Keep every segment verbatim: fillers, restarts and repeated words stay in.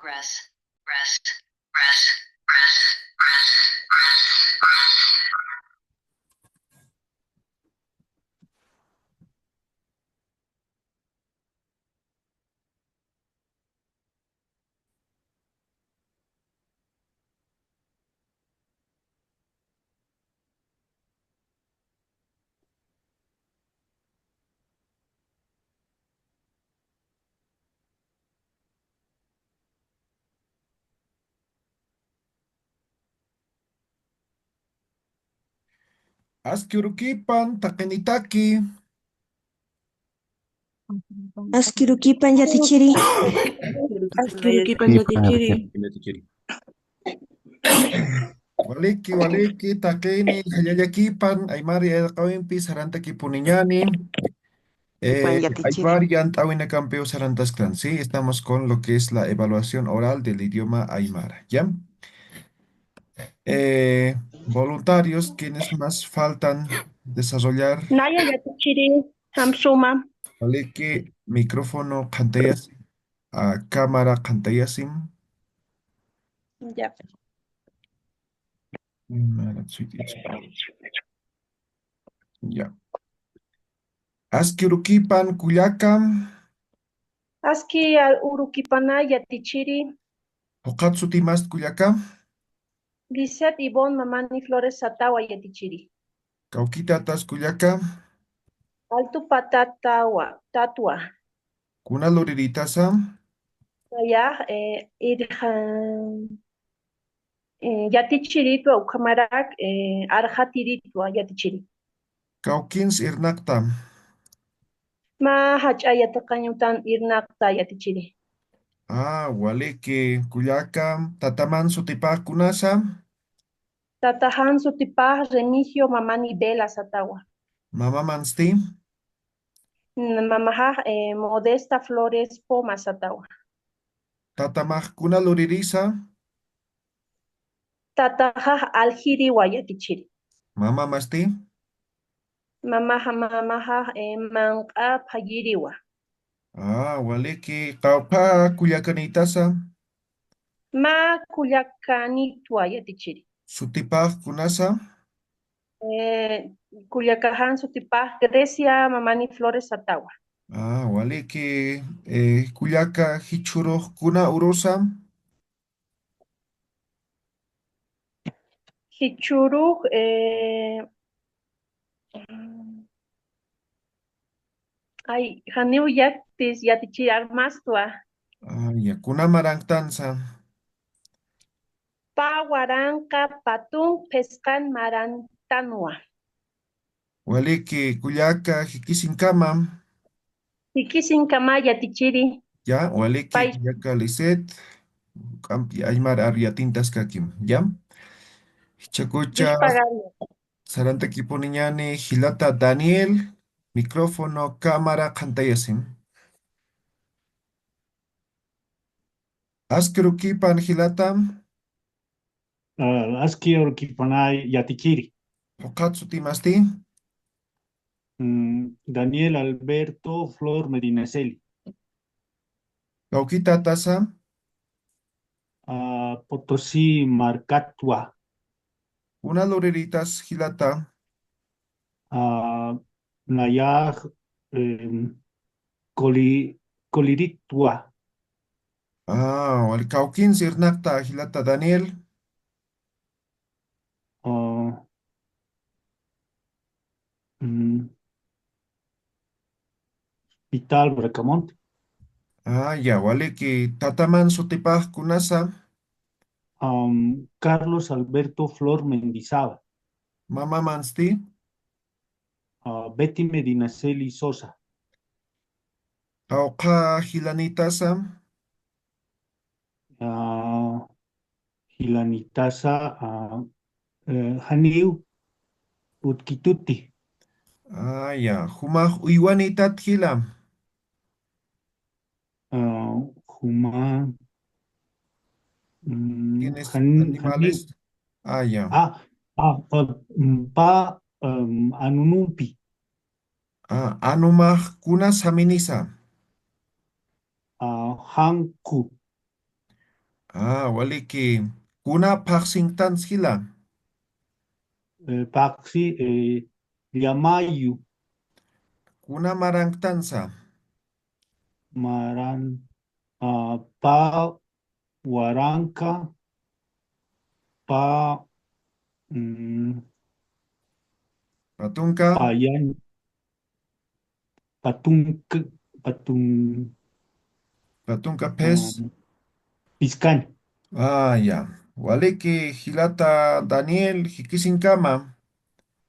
Grass, grass, grass, grass, grass, grass. Aski urukipan taqinitaki. Aski urukipan yatichiri. Aski urukipan yatichiri. Waliki, waliki, taqini, jallallakipan, aymar yaqawimpi sarantakipuniñani. Eh, aymar yant'awinakampiw sarantasktan, ¿sí? Estamos con lo que es la evaluación oral del idioma aymara, ¿ya? Eh, voluntarios, ¿quiénes más faltan desarrollar? Naya yatichiri, Hamsuma. Waliki, micrófono qhantayas, ah, cámara qhantayasim. Ya. Mara, sweet. Ya. Aski urukipan kullaka. Aski al-, urukipana yatichiri. Juqat sutimast kullaka. Lisette Ivonne Mamani Flores Satawa yatichiri. Kawkitatas kullaka. Altu Patatawa, Tatwa. Kuna luriritasa. Aya, eh, irja-, eh, yatichiritwa ukhamarak, eh, arxatiritwa yatichiri. Kawkins irnaqta. Mä jach'a yatiqañ utan irnaqta yatichiri. Ah, waliki, kullaka, tataman sutipax kunasa. Tataxan sutipax Remigio Mamani Vela Satawa. Mamamansti. Mamaxax, eh, Modesta Flores Poma Satawa. Tatamax kuna luririsa. Tataxax Aljiriwa yatichiri. Mamamasti. Mamaxa, mamaxax, eh, Manq'a Phayiriwa. Ah, waliki, qawqha kullakanïtasa. Mä kullakanïtwa yatichiri. Sutipax kunasa. Eh, kullakaxan sutipax Grecia Mamani Flores Satawa. Ah, waliki, eh, kullaka jichhürux kuna urusa. Jichhürux, eh, ay, janiw yaktis yatichir armastwa. Ah, ya, kuna marantansa. Pä waranqa Patun phisqan marantanwa. Waliki, kullaka, jikisinkama. Jikisinkama yatichiri. Ya, waliki, kullaka Lisette. K'ampi aymar aru yatintaskakim, ya. Jichhakucha, sarantakipuniñani, jilata Daniel, micrófono, cámara, qhantayasim. Aski urukipan jilata. Ah, aski urukipanay yatichiri. Juqat sutimasti. Mm, Daniel Alberto Flor Medinaceli. Kawkitatasa. Ah, Potosí markatwa. Kuna luriritas jilata. Ah, nayax, em, Coli-, Coliritwa. Ah, wal kawkins irnaqta jilata Daniel. Ah, mm, Vital Bracamonte. Ah, ya, waliki, tataman sutipax kunasa. Am, Carlos Alberto Flor Mendizábal. Mamamansti. Ah, Betty Medinaceli Sosa. Qawqha jilanïtasa. Ah, jilanïtasa, ah, eh, janiw utjkituti. Ah, ya. Jumax uywanïtat jila. Ah, juma, mm, ¿Tienes jan-, animales? Janiw. Ah, ya. Ah, ah, ah, mm, pä, em, anunumpi. Ah, anumax kuna saminisa. Ah, janku. Ah, waliki. Kuna phaxsinktansa jila? Eh, phaxsi, eh, llamayu. Kuna maranktansa? Maran, ah, pa waranqa, pa, mm, Patunka. Payan, patunka, patun-, Patunka phes. Ah, piskan. Ah, ya. Waliki jilata Daniel, jikisinkama.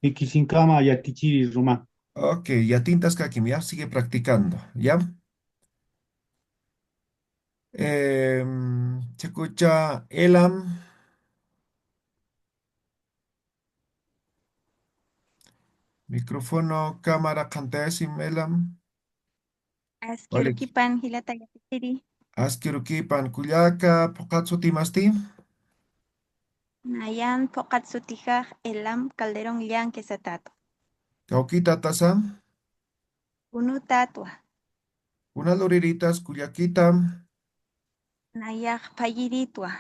Jikisinkama yatichiri Roma. Ok, yatintaskakim, ya, sigue practicando, ya. Em, chakucha Elam. Micrófono, cámara, qhantayasim, Elam. Askirukipan, jilata yatichiri. Askirukipan, kullaka, phuqhat sutimasti? Nayan phuqhat sutijax Elam Calderón Llanque satatu. Kawkitatasa? Kunutatwa. Kuna luriritas kullakita? Nayax phayiritwa.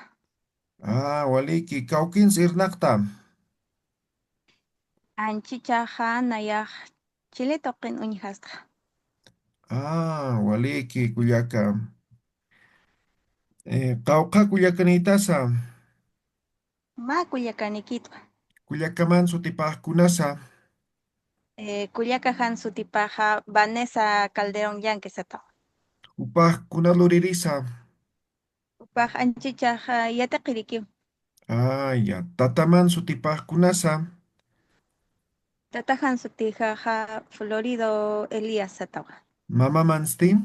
Ah, waliki. Kawkins irnaqta? Anchichaxa nayax Chile tuqin uñjastxa. Ah, waliki, kullaka. Eh, qawqha kullakanïtasa? Mä kullakanikitwa. Kullakaman sutipax kunasa? Eh, kullaka jan sutipaxa Vanessa Calderón Llanque satawa. Jupax kuna luririsa? Jupax anchichax, ah, yatiqirikiw. Ah, ya. Tataman sutipax kunasa? Tata jan sutijaxa Florido Elías satawa. Mamamansti?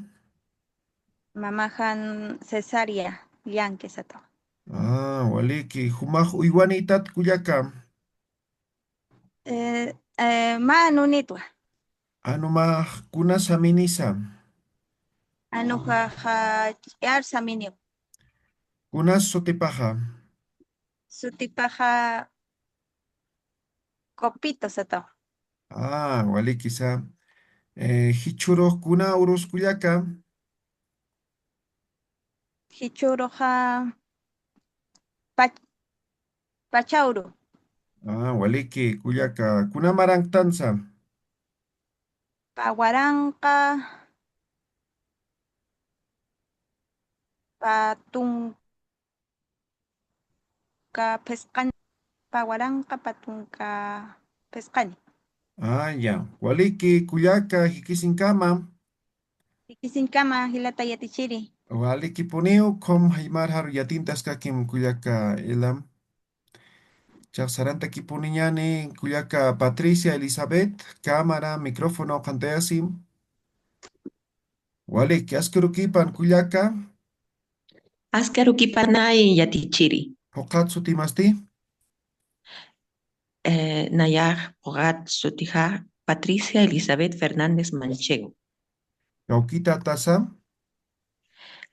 Mama jan Cesaria Llanque satawa. Ah, waliki. Jumax uywanïtat kullaka? Eh, eh, mä anunitwa. Anumax kuna saminisa? Anujaxa ch'ar saminiw. Kunas sutipaxa? Sutipaxa Copito satawa. Ah, walikisa. Eh, jichhürux kuna urus kullaka? Jichhüruxa pach-, pacha uru. Ah, waliki, kullaka. Kuna maranktansa? Pä waranqa, pä tunka phisqani, pä waranqa, pä tunka phisqani. Ah, ya. Waliki, kullaka, jikisinkama. Jikisinkama, jilata yatichiri. Walikipuniw, khum jaymar jaru yatintaskakim kullaka Elam. Chax sarantakipuniñani kullaka Patricia Elizabeth, cámara, micrófono, qhantayasim. Waliki, askirukipan kullaka. Askirukipanay yatichiri. Phuqhat sutimasti? Eh, nayax phuqhat sutixa Patricia Elizabeth Fernández Manchego. Kawkitatasa?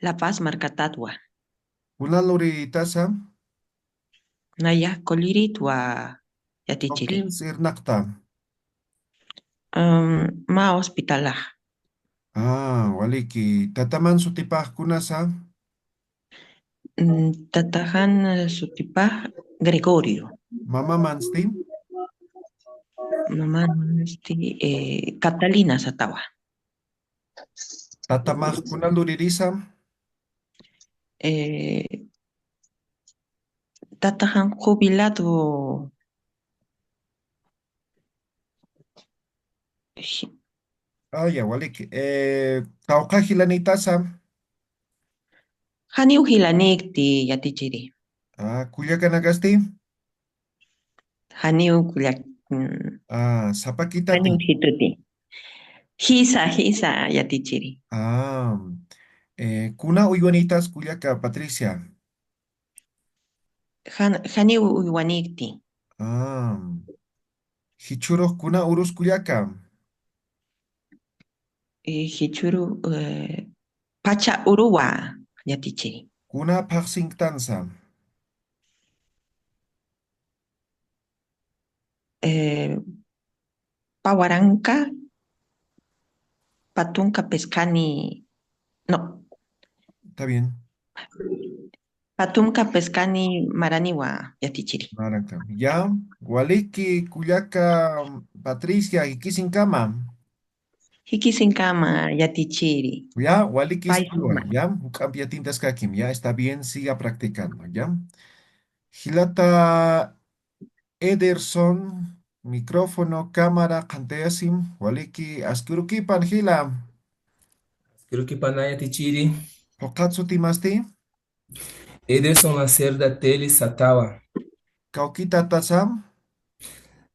La Paz markatatwa. Kuna luriritasa? Nayax kulliritwa yatichiri. Kawkins irnaqta? Um, mä hospitalax. Ah, waliki. Tataman sutipax kunasa? Mm, tataxan, eh, sutipax Gregorio. Mamamansti? Mamamansti, eh, Catalina satawa. Tatamax kuna luririsa? Eh, tataxan jubilado. Ji- Ah, ya, waliki. Eh, qawqha jilanïtasa? Janiw jilanïkti yatichiri. Ah, kullakanakasti? Janiw kullak-, mm, ah, sapakitati. Janiw jituti. Jisa, jisa yatichiri. Ah, eh, kuna uywanïtas kullaka Patricia? Jan-, janiw uywanïkti. Ah, jichhürux kuna urus kullaka? Eh, jichhüru, eh, pacha uruwa yatichiri. Kuna phaxsinktansa? Eh, pä waranqa, pä tunka phisqani, no. Está bien. Patunka pescani maraniwa yatichiri. Maranka. Ya, waliki kullaka Patricia, jikisinkama. Jikisinkama yatichiri. Ya, waliki. Pay iskiwa, suma. Ya, juk'amp yatintaskakim, ya, está bien, siga practicando, ya. Jilata Ederson, micrófono, cámara, qhantayasim, waliki, askirukipan jila. Askirukipan yatichiri. Phuqhat sutimasti? Ederson Lacerda Teles Satawa. Kawkitatasa?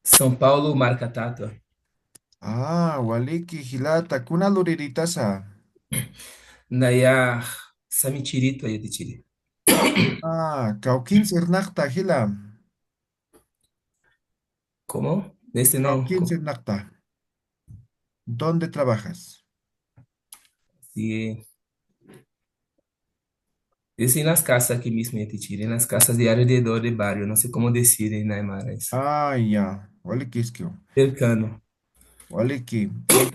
São Paulo markatatwa. Ah, waliki jilata, kuna luriritasa? Nayax samichiritwa yatichiri. Ah, kawkins irnaqta jila. ¿Cómo? Desde no. Kawkins irnaqta. ¿Dónde trabajas? Sí. Es en las casas aquí mismo, yatichiri, en las casas de alrededor del barrio, no sé cómo decir en aymara eso. Ah, ya. Waliki iskiw. Cercano. Waliki.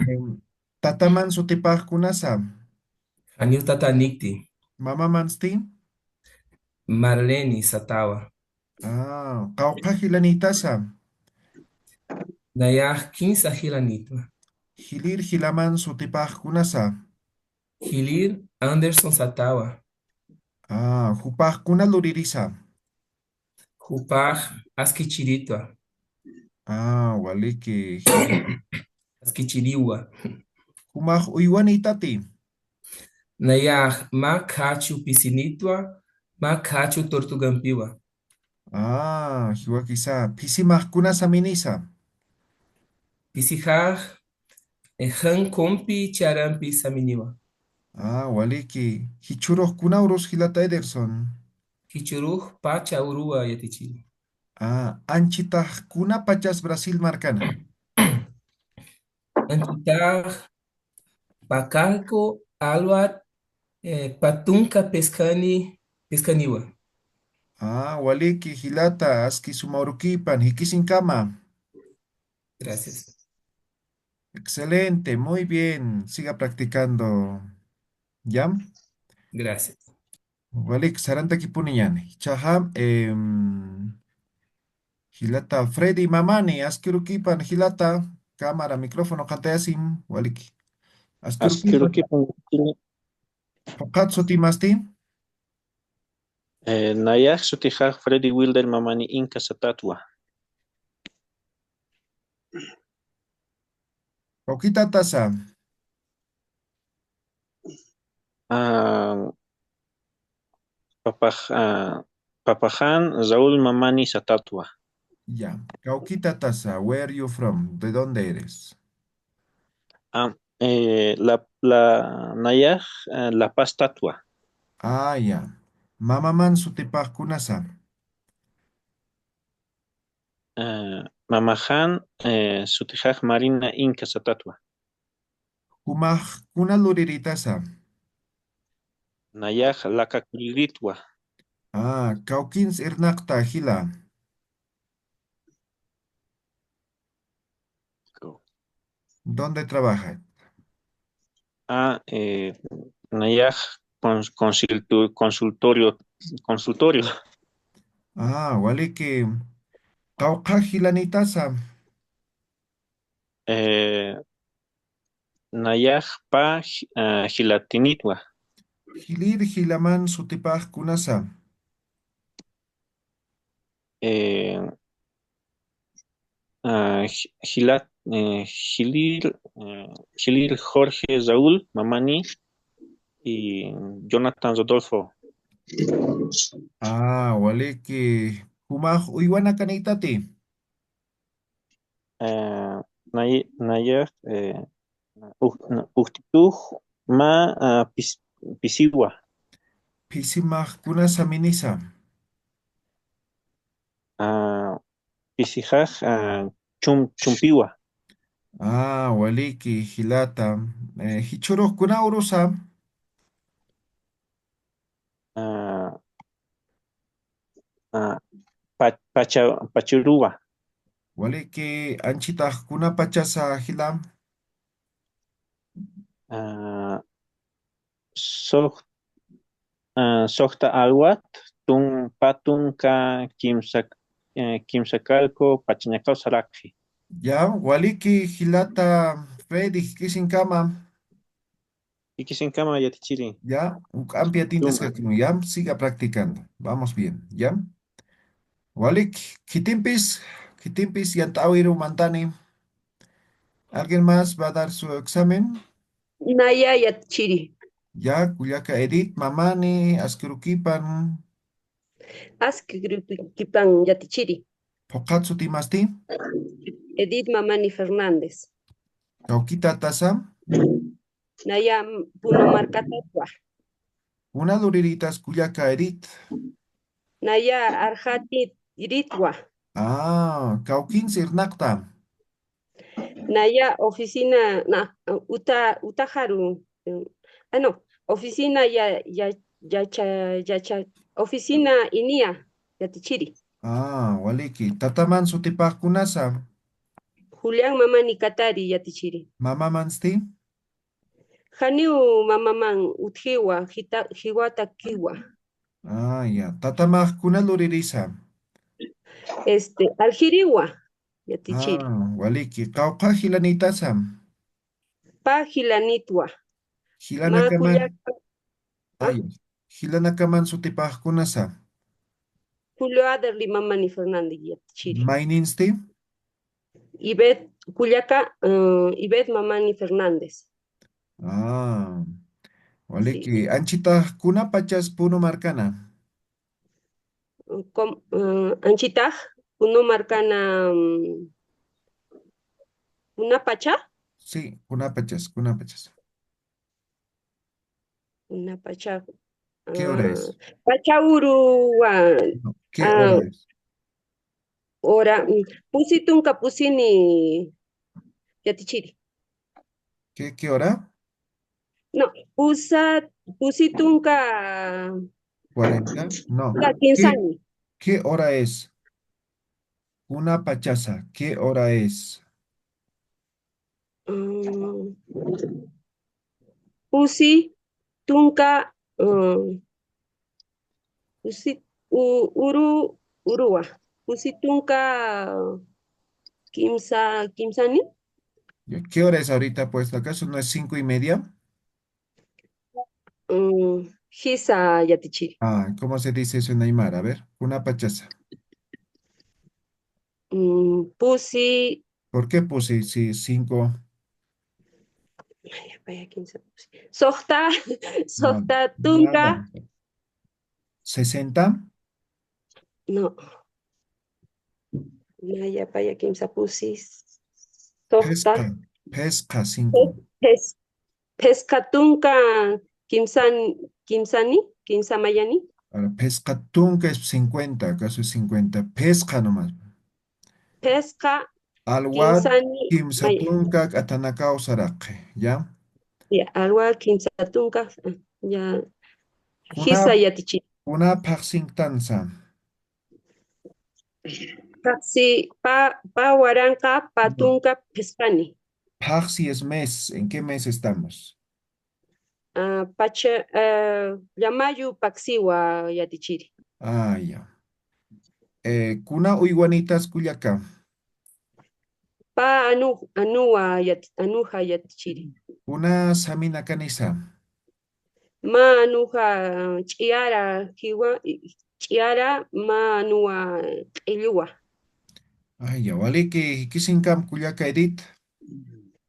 Em, tataman sutipax kunasa? Janiw tatanikti. Mamamansti? Marleni Satawa. Ah, qawqha jilanïtasa? Nayax kinsa jilanïtwa. Jilir jilaman sutipax kunasa? Jilir Anderson Satawa. Ah, jupax kuna luririsa? Jupax askichiritwa. Ah, waliki. Askichiriwa. Jumax uywanïtati? Nayax mä khachu pisinitwa, mä khachu tortugampiwa. Ah, jiwakisa, phisimax kunasa minisa? Phisixax, eh, jan khumpi charampi saminiwa. Ah, waliki. Jichhürux kuna urus jilata Ederson? Jichhürux pacha uruwa yatichiri. Ah, anchitax kuna pachas Brasil markana? Anchitax Pacaco, Aluat, eh, Patunca pescani, pescaniwa. Ah, waliki jilata, aski suma urukipan, jikisinkama. Gracias. Excelente, muy bien. Siga practicando. ¿Ya? Gracias. Walik, sarantakipuniñäni. Ichaxa, em, jilata Freddy Mamani, askirukipan jilata, cámara, micrófono, qhantayasim, waliki. Askirukipan. Askirukipan, jila. Phuqhat sutimasti? Eh, nayax sutixax Freddy Wilder Mamani Inca Satatwa. Kawkitatasa? Ah, papax-, ah, papaxan Raúl Mamani Satatwa. Ya. Kawkitatasa, where are you from? ¿De dónde eres? Ah, eh, la, la, nayax, eh, La Paz tatwa. Ah, ya. Mamaman sutipax kunasa? Eh, mamaxan, eh, sutixax Marina Inca Satatwa. Jumax kuna luriritasa? Nayax laka kullritwa. Ah, kawkins irnaqta jila. ¿Dónde trabaja? Ah, eh, nayax cons-, consultu-, consultorio, consultorio. Ah, waliki. Qawqha jilanïtasa? Eh, nayax pä ji-, ah, jilatinïtwa. Jilir jilaman sutipax kunasa? Eh, ah, ji-, jilat-, eh, jilir, eh, jilir Jorge Raúl Mamani y Jonathan Rodolfo. Ah, waliki. Jumax uywanakanïtati? Eh, nay-, nayax, eh, uj-, na-, ujtitux mä, ah, pis-, pisiwa. Pisimax kunasa minisa? Ah, pisixax, ah, chum-, chumpiwa. Ah, waliki, jilata. Eh, jichhürux kuna urusa? Ah, ah, pa-, pacha-, pachuruwa. Waliki, anchitax kuna pachasa jila? Ah, sox-, ah, soxta alwat, tun, pä tunka kimsa, eh, kimsa kallku pachañakaw saraki. Ya, waliki jilata Freddy, jikisinkama. Jikisinkama yatichiri. Ya, juk'ampi atintas kakunu, ya, siga practicando. Vamos bien, ya. Walik, khitimpis, khitimpis yant'äwiru mantani. ¿Alguien más va a dar su examen? Naya yatichiri. Ya, kullaka Edith, mamani, askirukipan. Askirukipan yatichiri. ¿Phuqhat sutimasti? Edith Mamani Fernández. ¿Kawki tatasa? Naya Puno markatatwa. ¿Kuna luriritas kullaka Edith? Naya Arjatiritwa. Ah, ¿kawkins irnaqta? Naya oficina, na, uta, utajaru, eh, ah, no, oficina ya, ya, yacha, yacha, oficina inia, yatichiri. Ah, waliki. ¿Tataman sutipax kunasa? Julián Mamani Katari, yatichiri. ¿Mamamansti? Janiw mamaman utjiwa, jita, jiwatakiwa. Ah, ya. ¿Tatamax kuna luririsa? Este, aljiriwa, yatichiri. Ah, waliki. ¿Qawqha jilanitasa? Pä jilanitwa. Jilanakaman. Mä kullaka. Ah, ya. ¿Jilanakaman sutipax kunasa? Julio Adderley Mamani Fernández, yatichiri. ¿Mayninsti? Ivette, kullaka, eh, Ivette Mamani Fernández. Ah, waliki. Sí. ¿Anchitax kunapachas Puno markana? Com-, eh, anchitax Puno markana, mm, ¿kunapacha? Sí, kunapachas, kunapachas. Kunapacha. ¿Qué hora es? Ah, pacha uruwa. No, ¿qué hora es? Hora, mm, pusi tunka pusini, yatichiri. ¿Qué, qué hora? No, pusa, pusi tunka. ¿Cuarenta? No. ¿Qué, qué hora es? Kunapachasa, ¿qué hora es? Mm, pusi tunka, mm, pusi, u-, uru, uruwa. Pusi tunka kimsa, kimsani. Ya, ¿qué hora es ahorita, pues? ¿Acaso no es cinco y media? Mm, jisa, yatichiri. Ah, ¿cómo se dice eso en aymara? A ver, kunapachasa. Mm, pusi. ¿Por qué pusi si cinco? Ay, vaya, quién sabe. Soxta, no, soxta tunka. Nada. ¿Sesenta? No. Naya paya kimsa pusi. Soxta. Phisqa, phisqa, cinco. Pes-, pes-, phisqa tunka kimsan-, kimsani, kimsa mayani. Ahora, phisqa tunka es cincuenta, ¿acaso es cincuenta? Phisqa nomás. Phisqa. Alwat kimsani, kimsa tunka k'atanakaw saraqi, ¿ya? Ya, alwat kimsa tunka, ya. Kuna, jisa yatichi. Kuna phaxsinktansa. Phaxsi, pä, pä waranqa, pä tunka phisqani. Phaxsi es mes. ¿En qué mes estamos? Ah, pacha, ah, llamayu phaxsiwa yatichiri. Ah, ya. Eh, kuna uywanitas kullaka. Pä anu-, anuwa yati-, anuja yatichiri. Kuna saminakanisa. Mä anuja ch'iyara jiwa, ch'iyara mä anuwa q'illuwa. Ay, ya, waliki, jikisinkam kullaka Edith.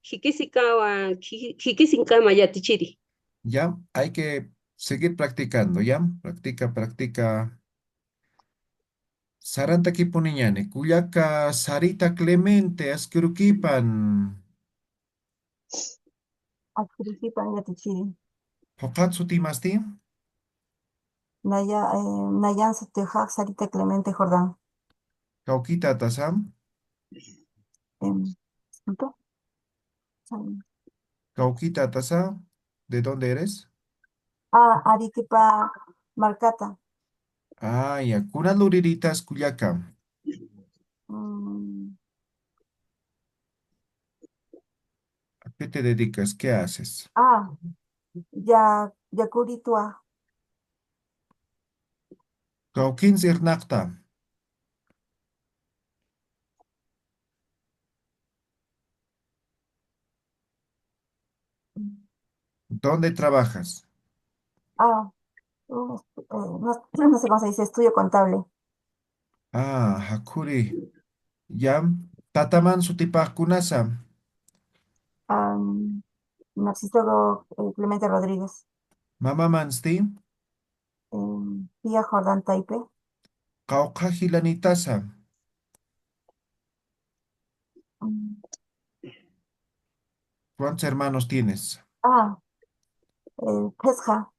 Jikisikawa, ji-, jikisinkama yatichiri. Ya, hay que seguir practicando, ya. Practica, practica. Sarantakipuniñani, kullaka Sarita Clemente, askirukipan. Askirukipan yatichiri. Phuqhat sutimasti? Naya, eh, nayan sutixa Sarita Clemente Jordán. Kawkita atasa? Em, ¿punto? Em. Kawkita atasa? ¿De dónde eres? Ah, Arequipa markata. Ah, ya. Kuna luriritas kullaka. Mm. ¿A qué te dedicas? ¿Qué haces? Ah, ya, yakuritwa. Kawkïnsa irnaqta. ¿Dónde trabajas? Ah, mm, eh, no, no sé cómo se dice, estudio contable. Ah, jakhuri. Ya. Tataman sutipax kunasa. Am, Narciso, eh, Clemente Rodríguez. Mamamansti. Em, tía Jordán Taipe. Qawqha jilanïtasa. Mm. ¿Cuántos hermanos tienes? Ah, eh, Pesca.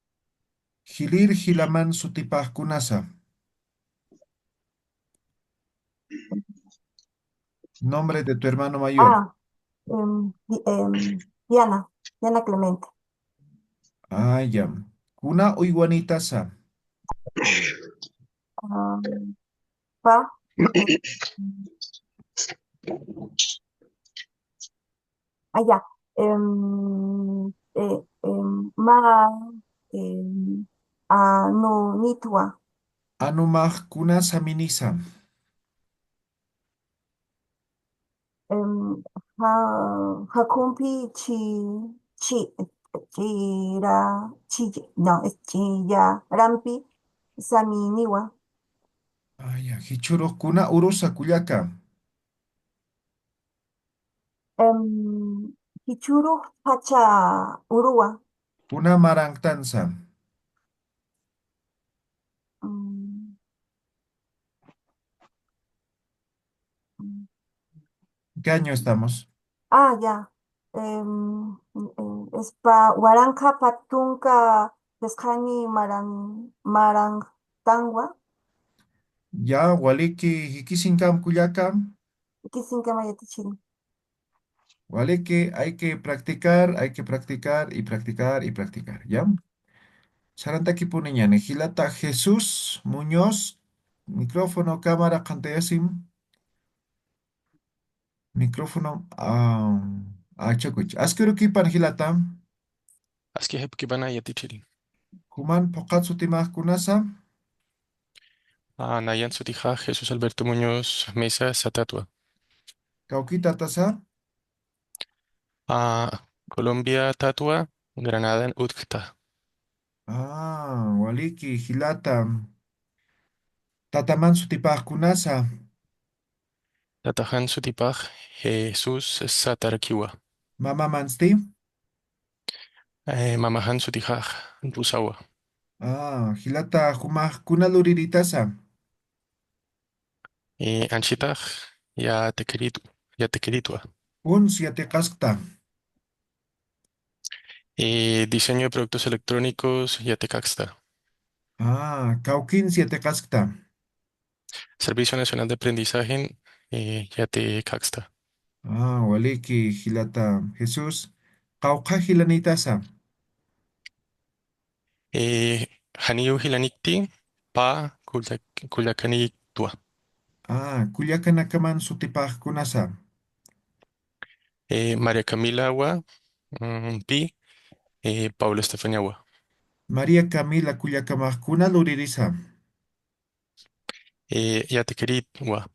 Jilïr jilaman sutipax kunasa. Nombre de tu hermano mayor. Ah, em, Di-, em, Diana, Diana Clemente. Ah, ya. Kuna uywanïtasa. Ah, pa. Ah, ya. Em, eh, em, ma, em, anunïtwa. Anumax kuna saminisa. Em, ja-, jakhumpi chi, chi, chira, chi, no, es chiyarampi saminiwa. Ah, ya. Jichhürux kuna urusa kullaka. Em, jichhürux jacha uruwa. Kuna maranktansa. Mm. ¿Qué año estamos? Ah, ya. Em, em, es pa waranqa pä tunka, pues, qhani maran-, marantanwa. Ya, waliki, jikisinkam kullaka. Jikisinkama yatichini. Waliki, hay que practicar, hay que practicar y practicar y practicar, ¿ya? Sarantakipuniñani, jilata Jesús Muñoz, micrófono, cámara, qhantayasim. Micrófono, ah, ah, chakuch. Aski urukipan jilata. Aski jipkipan yatichiri. Juman phuqhat sutimax kunasa. Ah, nayan sutixa Jesús Alberto Muñoz Mesa Satatwa. Kawkïtatasa. Ah, Colombia tatwa, Granadan utjta. Ah, waliki, jilata. Tataman sutipax kunasa. Tataxan sutipax Jesús Satarakiwa. Mamamansti. Eh, mamaxan sutixax Rusawa. Ah, jilata, jumax kuna lurïritasa. Eh, anchitax yatikirit-, yatikiritwa. Kuns yatiqaskta. Eh, diseño de productos electrónicos yatiqaskta. Ah, kawkïns yatiqaskta. Servicio Nacional de Aprendizaje, eh, yatiqaskta. Ah, waliki, jilata Jesús. Qawqha jilanïtasa. Eh, janiw jilanikti, pä kullak-, kullakanïtwa. Ah, kullakanakaman sutipax kunasa. Eh, María Camilawa, mm, pï, eh, Paula Estefaniawa. María Camila kullakamax kuna lurïrisa. Eh, yatikiritwa.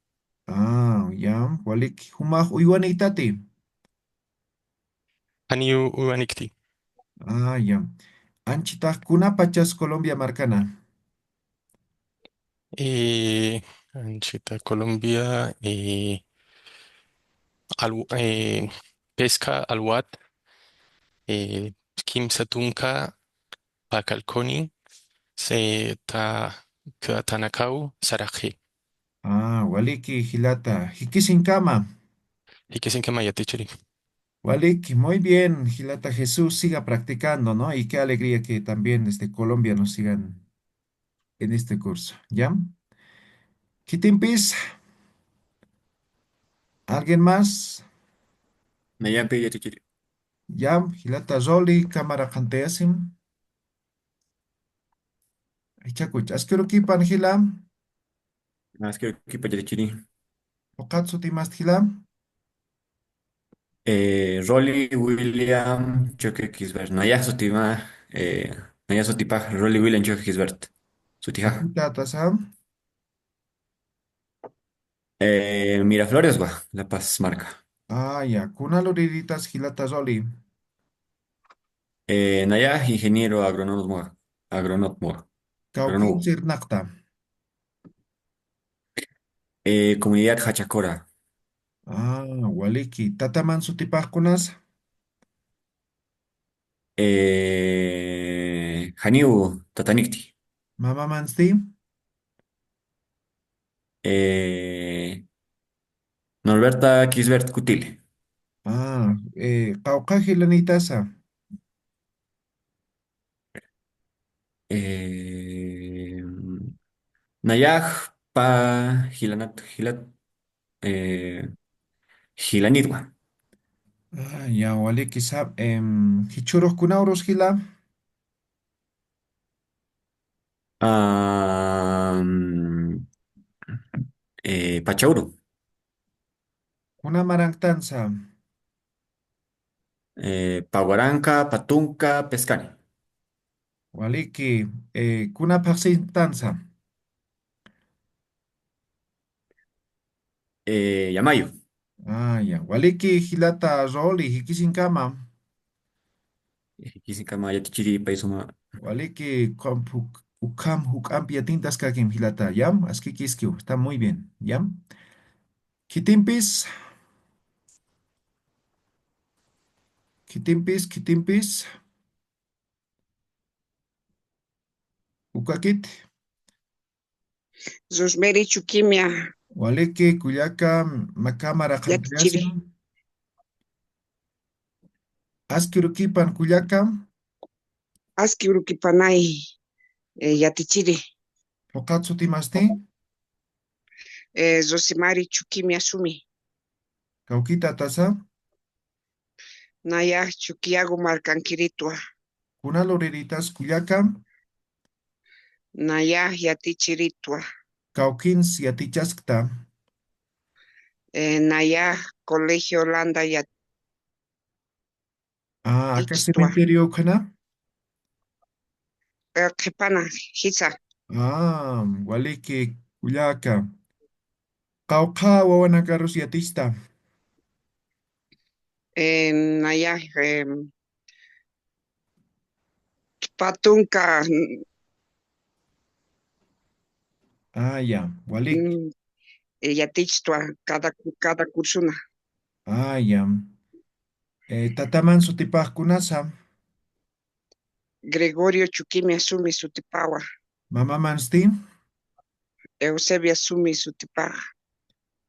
Ah, ya, waliki, jumax uywanïtati. Janiw uywanikti. Ah, ya. Anchitax kunapachas Colombia markana. Eh, anchita Colombia, eh, alw-, eh, pesca alwat, eh, kimsa tunka, pä kalkuni, se ta, ka-, tanakaw, saraqi. Ah, waliki, jilata. Jikisinkama. Jikisinkama yatichiri. Waliki, muy bien, jilata Jesús, siga practicando, ¿no? Y qué alegría que también desde Colombia nos sigan en este curso, ¿ya? Khitimpis, ¿alguien más? Nayampï yatichiri. Ya, jilata Rolly, cámara qhantayasim. Jichhakuch, aski urukipan jila. Aski urukipan yatichiri. Phuqhat sutimasti jila. Eh, Rolly William Choque Quisbert. Nayax sutima, eh, nayax sutipax Rolly William Choque Quisbert. Sutixa. Kawkitata sam. Eh, Mirafloreswa, La Paz marka. Ah, ya. Kuna luriritas jilata Roli? Eh, naya ingeniero agrónomo, agrónomo. Kawkin agrónomo. Sirnaqta. Eh, comunidad Jachacora. Ah, waliki. Tataman sutipaxkunas? Eh, janiw tatanikti. Mamamansti? Eh, Norberta Kisbert Kutile. Ah, eh, qawqha jilanitasa? Eh, nayax pa jilanat, jilat, eh, jilanitwa. Ah, ya, waliki sab, em, jichhurux kuna urus jila? Ah, mm, eh, Pachauru. Kuna maranktansa? Eh, pa waranka, pa tunka, pescani. Waliki, eh, kuna phaxsintansa? Eh, Yamayu. Ah, ya. Waliki jilata Roli, jikisinkama. Jikisinkama yatichiri paysuma. Waliki, ukham juk-, ukham juk'ampi yatintaskakim jilata, ¿yam? Askikiskiw, está muy bien, ¿yam? Khitimpis, khitimpis, khitimpis. Ukakit. Rosemary Chukimia. Waliki, kullaka, mä kamara qhantayasin. Aski urukipan, kullaka. Aski urukipanay, eh, yatichiri. Phuqhat sutimasti? Eh, Rosemary Chukimia sumi. Kawkita tasa? Nayax Chukiyago markankiritwa. Kuna luriritas kullaka? Nayax yatichiritwa. Kawkins yatichaskta? Eh, nayax Colegio Holanda yat-, ah, aka cementerio ukhana? Eh, qhipana, jisa. Ah, waliki, kullaka. Qawqha wawanakarus yatichta? Eh, nayax, em, pa tunka, ah, ya, waliki. Mm, eh, yatichtwa cada cu-, cada cursona. Ah, ya. Eh, tataman sutipaxkunasa? Gregorio Chukimia sumi sutipawa. Mamamansti? Eusebia sumi sutipawa.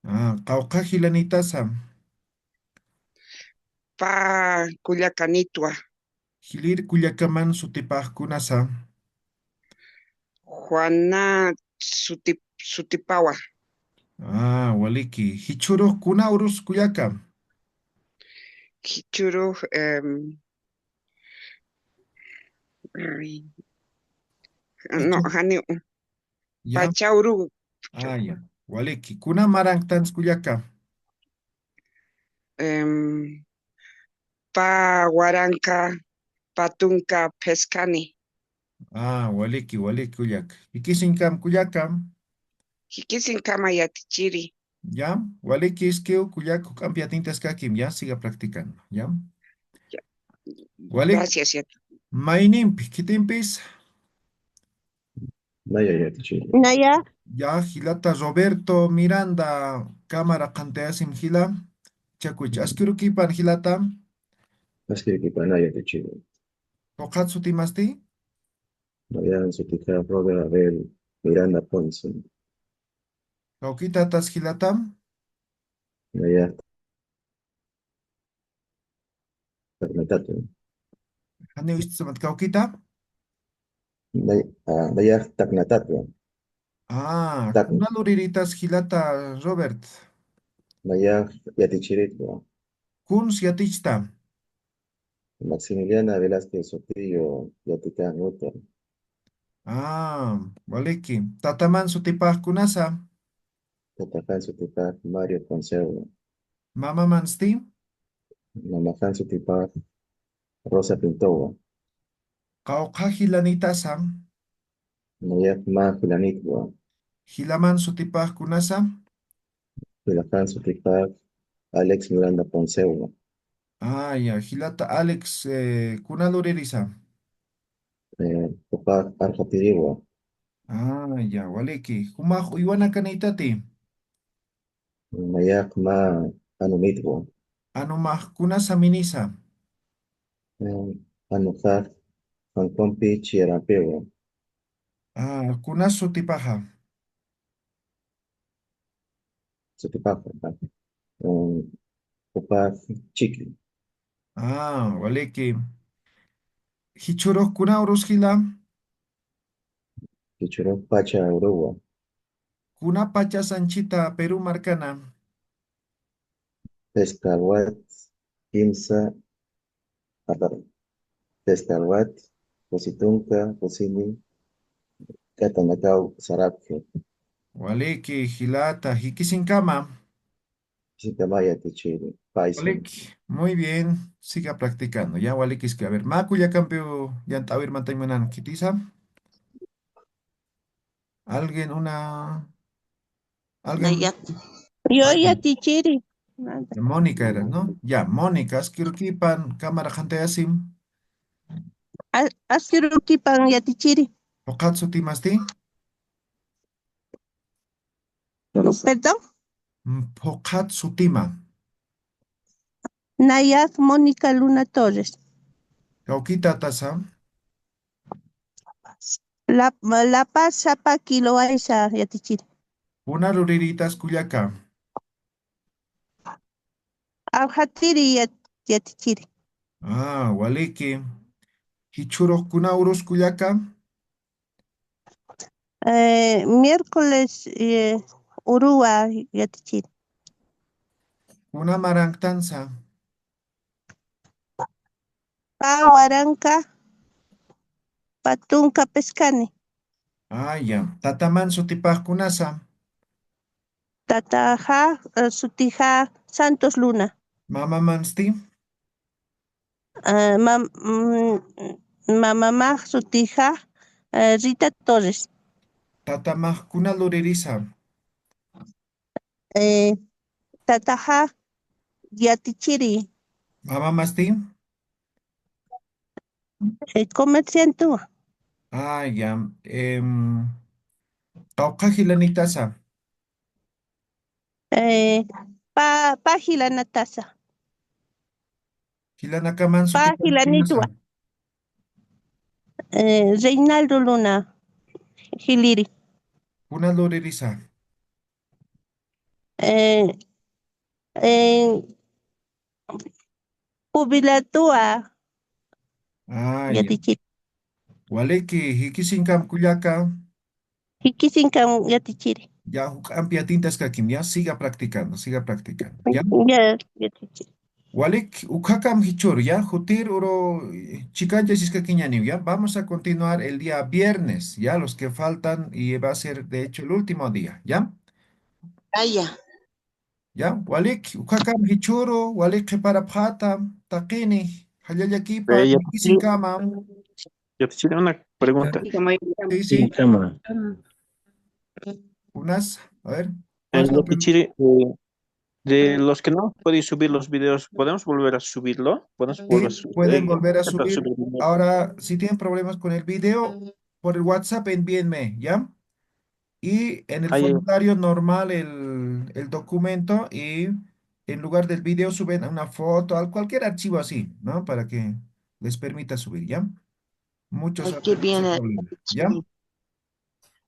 Ah, qawqha jilanitasa? Pa kullakanitwa. Jilir kullakaman sutipaxkunasa? Juana suti-, sutipawa. Ah, waliki. Jichhurux kuna urus kullaka? Jichhurux, em, ay, no, jichhur- janiw. Ya. Pachauru. Ah, ya. Waliki. Kuna maranktansa kullaka? Em, pa waranka, pa tunka, pescani. Ah, waliki, waliki, kullaka. Jikisinkam, kullaka. Jikisinkama yatichiri. Ya, waliki iskiw, kullaka, juk'ampi yatintaskakim, ya, siga practicando, ya. Ya. Waliki. Gracias, ya. Maynimpi, khitimpis. Naya yatichiri. Naya. Ya, jilata Roberto Miranda, kamara qhantayasim jila. Chakuychi, aski urukipan jilata. Aski urukipan, naya yatichiri. Phuqhat sutimasti? Nayax sutixa Robert Abel Miranda Ponce. Kawkitatas jilata? Nayax Tacnatatwa. Janiw ist'samat kawkita? Nay-, ah, nayax Tacnatatwa. Ah, Tac- kuna luriritas jilata Robert? Nayax yatichiritwa. Kuns yatichta? Maximiliana Velázquez Sotillo yatikan uta. Ah, waliki. Tataman sutipaxkunasa? Tataxan sutipax Mario Poncewa. Mamamansti? Mamaxan sutipax Rosa Pintowa. Qawqha jilanitasa? Nayax mä jilanitwa. Jilaman sutipax kunasa? Jilakan sutipax Alex Miranda Poncewa. Ah, ya, jilata Alex, eh, kuna luririsa? Eh, jupax Arjatiriwa. Ah, ya, waliki. Jumax uywanakanïtati? Nayax mä anumitwa. Anumax kunasa minisa? Eh, anuxax Juan Juanpi Chiyarampiwa. Ah, kunas sutipaxa? Sutipaxa, ah, eh, jupax Chiki. Ah, waliki. Jichhürux kuna urus jila? Jichhürux pacha uruwa. Kuna pachas anchhita Perú markana? Pescalwat, kimsa, a ver, pescalwat, pusi tunka, pusini, katanakaw sarapki. Waliki, jilata, jikisinkama. Jikisinkama yatichiri, paisan. Waliki, muy bien, siga practicando, ya, walikiski. A ver, mä kullakampiw yant'äwir mantañ munan, khitisa. Alguien, una, alguien. Nayat. Yo yatichiri. Mónica era, ¿no? Ya, Mónica, askirukipan, cámara qhantayasim. A-, askirukipan yatichiri. ¿Phuqhat sutimasti? Perdón? Mm, ¿phuqhat sutima? Nayat Mónica Luna Torres. ¿Kawkïtatasa? La, La Paz sapa kilo aysa yatichiri. ¿Kuna lurirïtas kullaka? Arjatiri yat-, yatichiri. Ah, waliki. ¿Jichhürux kuna urus kullaka? Eh, miércoles, eh, uruwa yatichiri. ¿Kuna maranktansa? Pä waranka, pä tunka pescani. Ah, ya. ¿Tataman sutipax kunasa? Tataxa, eh, sutixa Santos Luna. ¿Mamamansti? Eh, mam-, mm, mamamax sutixa, eh, Rita Torres. ¿Tatamax kuna luririsa? Eh, tataxa yatichiri. ¿Mamamasti? Eh, comerciantewa. Ah, ya. Em, ¿qawqha jilanïtasa? Eh, pä, pä jilanatasa. Jilanakaman pä jilanitwa. Eh, Reinaldo Luna jiliri. ¿Kuna luririsa? Eh, eh, jubilatua. Ah, ya. Yatichiri. Waliki, jikisinkam kullaka. Jikisinkam yatichiri. Ya, juk'ampi yatintaskakim, ya, siga practicando, siga practicando, ya. Ya, yatichiri. Walik, ukhakamp jichhür, ya, jutir uru, eh, chikanchasiskakiñäniw, ya. Vamos a continuar el día viernes, ya, los que faltan, y va a ser, de hecho, el último día, ya. Aya. Ya, walik, ukhakamp jichhüru, walik qhiparapxäta, taqini, jallallakipa, eh, ya, jikisinkama. Yatichiri, una pregunta. Sí, sí. Sí, cama. Unas, a ver, eh, ¿cuál es la pregunta? Yatichiri, eh, de los que no hemos podido subir los videos, ¿podemos volver a subirlo? ¿Podemos volver a subir? Sí, pueden volver a subir. Ahora, si tienen problemas con el video, por el WhatsApp envíenme, ¿ya? Y en el formulario normal, el, el documento, y en lugar del video suben una foto, al-, cualquier archivo así, ¿no? Para que les permita subir, ¿ya? Muchos saludos, no hay problema, ¿ya?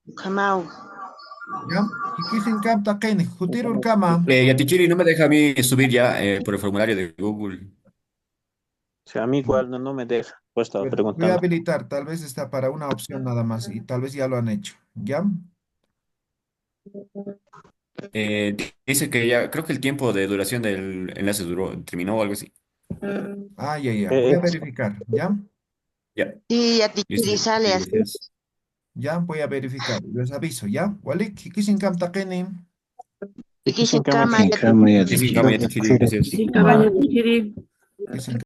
Ukhamaw. ¿Ya? Jikisinkam taqini, jutir urkama. Eh, Yatichiri, no me deja a mí subir ya, eh, por el formulario de Google. O sea, a mí igual no, no me deja. Pues estaba preguntando. Voy a habilitar, tal vez está para una opción nada más y tal vez ya lo han hecho. ¿Ya? Eh, dice que ya, creo que el tiempo de duración del enlace duró, terminó o algo así. Ah, ya, ya. Eh, voy a verificar, ¿ya? Ya. Sí, ya te sale así. Ya, voy a verificar. Les aviso, ¿ya? Walik, jikisinkam taqini. Jikisinkama, jikisinkama, ya te sale. Jikisinkama, ya te sale. Gracias. Jikisinkama, ya te sale.